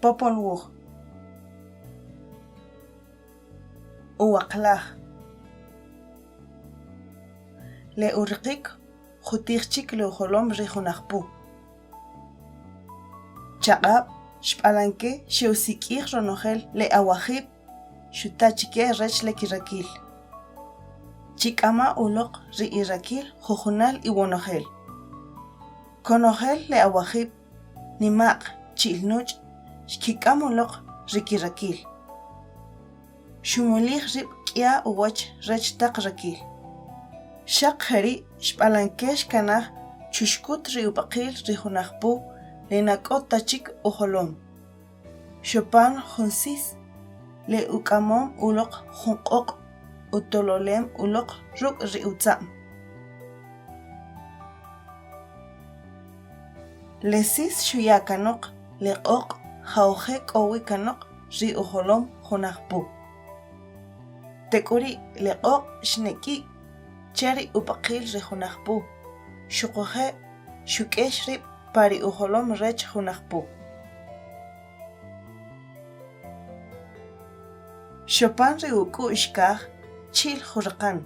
Popol Wuj. Uwaqlaj. Le uriqik jutij chik le ujolom ri Junajpu. Chaq'ab', Xb'alanke xe'usik'ij ronojel le awajib' xuta' chike rech le kirakil. Chik'ama' uloq ri irakil jujunal iwonojel. Konojel le awajib' nima'q chi'l nuch' xkik'am uloq ri kirakil. Xumulij rib' k'ya uwach rech taq rakil. Xaq jeri' Xb'alanke xkanaj chuxkut ri ub'aqil ri Junajpu le na k'o ta chik ujolom. Xopan jun sis, le uk'amom uloq jun q'oq' utololem uloq ruk' ri utza'm. Le sis xuya' kanoq le q'oq' jawje' k'o wi kanoq ri ujolom Junajpu. Tek'uri' le q'oq' xnek'i' che ri ub'aqil ri Junajpu, xuquje' xuk'ex rib' pa ri ujolom rech Junajpu. Xopan ri uk'u'x kaj chi'l juraqan,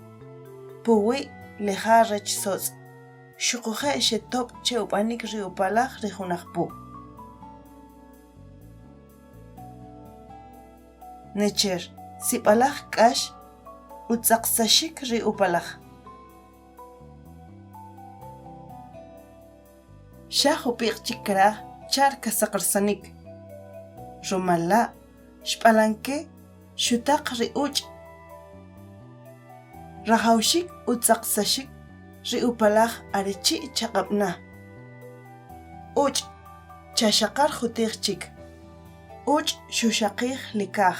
puwi' le ja rech sotz'. Xuquje' xetob' che ub'anik ri upalaj ri Junajpu. Necher, sib'alaj k'ax utzaqsaxik ri upalaj. Xa jub'iq' chik kraj char kasaqarsanik. Rumal la' Xb'alanke xutaq ri uch'. Rajawaxik utzaqsaxik ri upalaj are chi' chaq'ab' na. Uch' chaxaqar jutij chik. Uch' xuxaqij le kaj.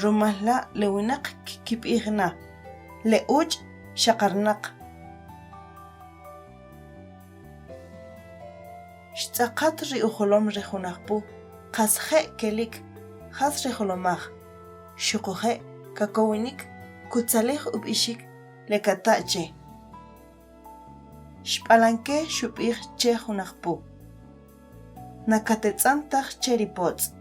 Rumal la' le winaq kkib'ij na, Le uch' xaqarnaq. Xtz'aqat ri ujolom ri Junajpu, qas je' kelik jas ri jolomaj, xuquje' kakowinik kutzalij ub'ixik le kata' che. Xb'alanke xub'ij che Junajpu, Na katetz'an taj che ri potz'.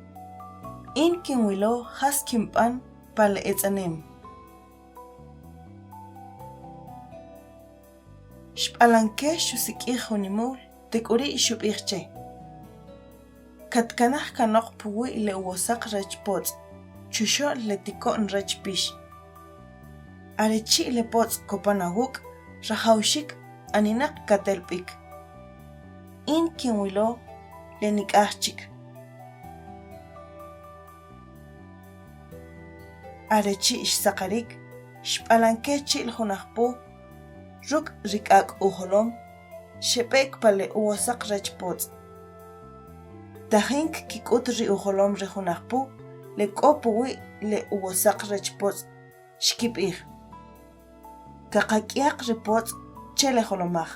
In kinwilo jas kinb'an pa le etz'anem. Xb'alanke xusik'ij jun imul, tek'uri' xub'ij che, Katkanaj kanoq puwi' le uwosaq rech potz', chuxo'l le tiko'n rech pix. Are chi' le potz' kopan awuk', rajawaxik aninaq katel b'ik. In kinwilo le nik'aj chik. Are chi' xsaqarik, Xb'alanke chi'l Junajpu ruk' ri k'ak' ujolom xeb'ek pa le uwosaq rech potz'. Tajin kkik'ut ri ujolom ri Junajpu le k'o puwi' le uwosaq rech potz' xkib'ij, Kaqak'yaq ri potz' che le jolomaj.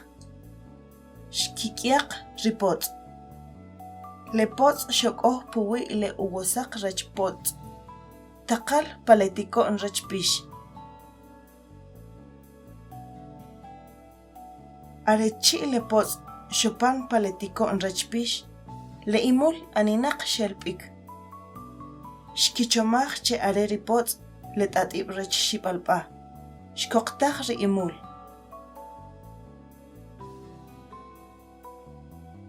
Xkik'yaq ri potz'. Le potz' xok'ow puwi' le uwosaq rech potz'. Taqal pa le tiko'n rech pix. Are chi' le potz' xopan pa le tiko'n rech pix, le imul aninaq xel b'ik. Xkichomaj che are ri potz' le t'at'ib' rech xib'alb'a. Xkoqtaj ri imul.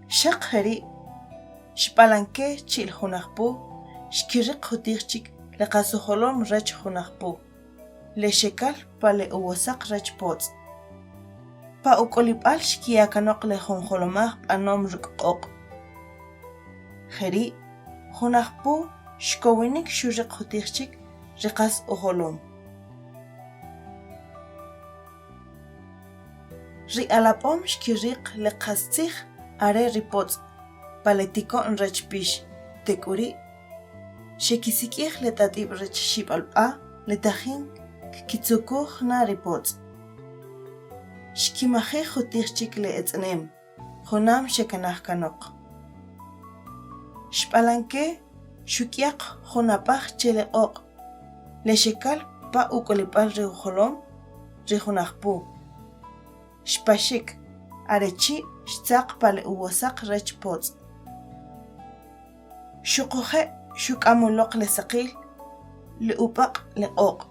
Xaq jeri', Xb'alanke chi'l Junajpu xkiriq jutij chik le qas ujolom rech Junajpu, le xekal pa le uwosaq rech potz'. Pa uk'olib'al xkiya kanoq le jun jolomaj b'anom ruk' q'oq'. Jeri', Junajpu xkowinik xuriq jutij chik ri qas ujolom. Ri alab'om xkiriq le qastzij are ri potz' pa le tiko'n rech pix, tek'uri' xekisik'ij le tat'ib' rech xib'alb'a le tajin kkitzukuj na ri potz'. Xkimajij jutij chik le etz'enem, junam xekanaj kanoq. Xb'alanke xuk'yaq jun ab'aj che le q'oq' le xekal pa uk'olib'al ri ujolom ri Junajpu. Xpaxik, are chi' xtzaq pa le uwosaq rech potz'. Xuquje' xuk'am uloq le saqil, le ub'aq' le q'oq'.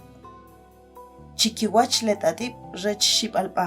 Chi kiwach le tatib' rech Xib'alb'a.